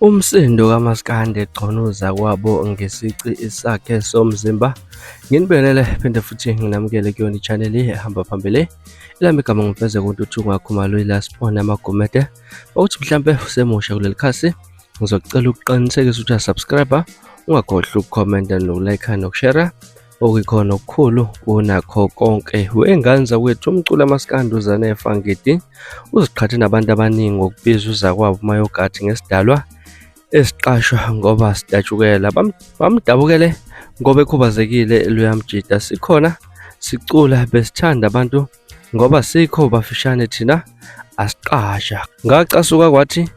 Umsindo kaMaskandi egcona uzakwabo ngesici sakhe somzimba. Nginibingelele phinde futhi nginamukele kuyona i-channel ehamba phambili. Elami igama nguMfeze kuNtuthuko Khumalo iLasibona Magumede. Ukuthi mhlampe usemusha kuleli khasi ngizocela ukuqinisekisa ukuthi uyasubscribe, ungakhohlwa ukukhomenta nokulike nokushare okuyikhona okukhulu kunakho konke. Wengane zakwethu umculi amaskandi uZanefa Ngidi uziqhathe nabantu abaningi ngokubiza uzakwabo uMayogathi ngesidalwa esiqashwa ngoba sidatshukela. Bamdabukele ngoba ekhubazekile luyamjida. Sikhona sicula besithanda abantu ngoba sikho bafishane thina asiqasha. Ngacasuka kwathi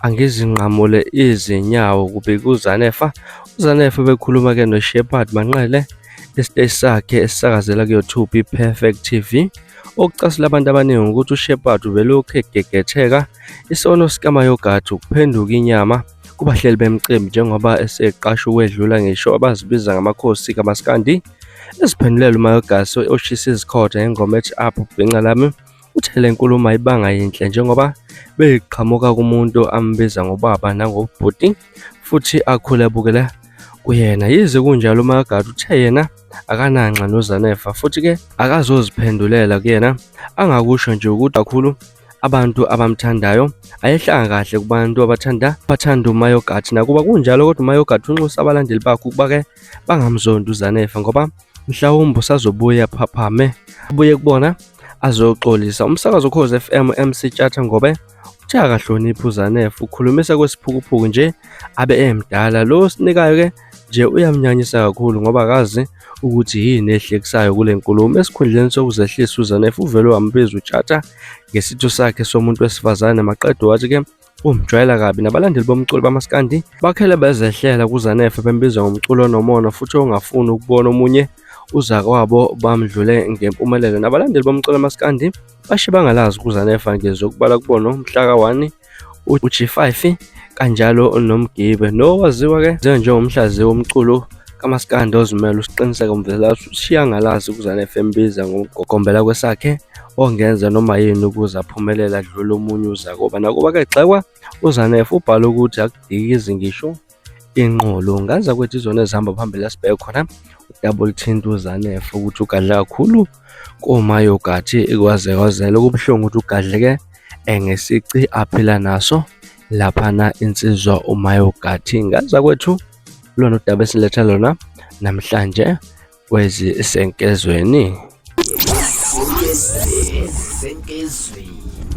angizinqamule izinyawo kubika uZanefa. UZanefa ubekhuluma-ke noShepherd Manqele esiteshi sakhe esisakazela kuYouTube iPerfect TV. Okucasula abantu abaningi ukuthi uShepherd ubelokhu egegetheka isono sikaMayogathi ukuphenduka inyama kubahleli bemicimbi njengoba eseqasha ukwedlula ngisho abazibiza ngamakhosi kamaskandi. Eziphendulela uMayogathi oshisa izikhotha ngengoma ethi Up Bhinca Lami Uthe le nkulumo ayibanga yinhle njengoba beyiqhamuka kumuntu ambiza ngobaba nangobhuti futhi akhule ebukela kuyena. Yize kunjalo uMagadi uthe yena akananxa noZanefa futhi-ke akazoziphendulela kuyena. Angakusho nje ukuthi kakhulu abantu abamthandayo ayehlanga kahle kubantu abathanda bathanda uMayogathi. Nakuba kunjalo kodwa uMayogathi unxusa abalandeli bakhe ukuba-ke bangamzondi uZanefa ngoba mhlawumbe usazobuya aphaphame abuye kubona azoxolisa. Umsakazo Ukhozi FM MC Tshatha Ngobe uthe akahloniphi uZanefa ukhulumisa kwesiphukuphuku nje abe emdala lo osinikayo ke nje uyamnyanyisa kakhulu ngoba akazi ukuthi yini ehlekisayo kule nkulumo. Esikhundleni sokuzehlisa uZanefa uvele wambiza uTshatha ngesitho sakhe somuntu wesifazane maqede wathi ke umjwayela kabi nabalandeli bomculo bamaskandi bakhele bezehlela kuZanefa bembiza ngomculo onomona futhi ongafuni ukubona omunye uzakwabo bamdlule ngempumelelo. Nabalandeli bomculo maskandi bashe bangalazi kuZanefa ngezokubala kubona mhla ka-1 uG5 kanjalo noMgibe nowaziwa-ke njengomhlaziyi womculo kamaskandi ozimele uSiqiniseko Mvelase ushiya ngalazi kuZanefa embiza ngokugombela kwesakhe ongenza noma yini ukuze aphumelele adlule omunye uzakuba. Nakuba-ke egxekwa uZanefa ubhale ukuthi akudikizi ngisho inqulu. Ngaza kwethu izona ezihamba phambili asibheke khona udaba oluthinta uZanefa ukuthi ugadle kakhulu komayogathi kwaze kwazela. Kubuhlungu ukuthi ugadleke ngesici aphila naso laphana insizwa uMayogathi. Ngaza kwethu lona udaba esiletha lona namhlanje kwezisenkezweni. Senkezweni.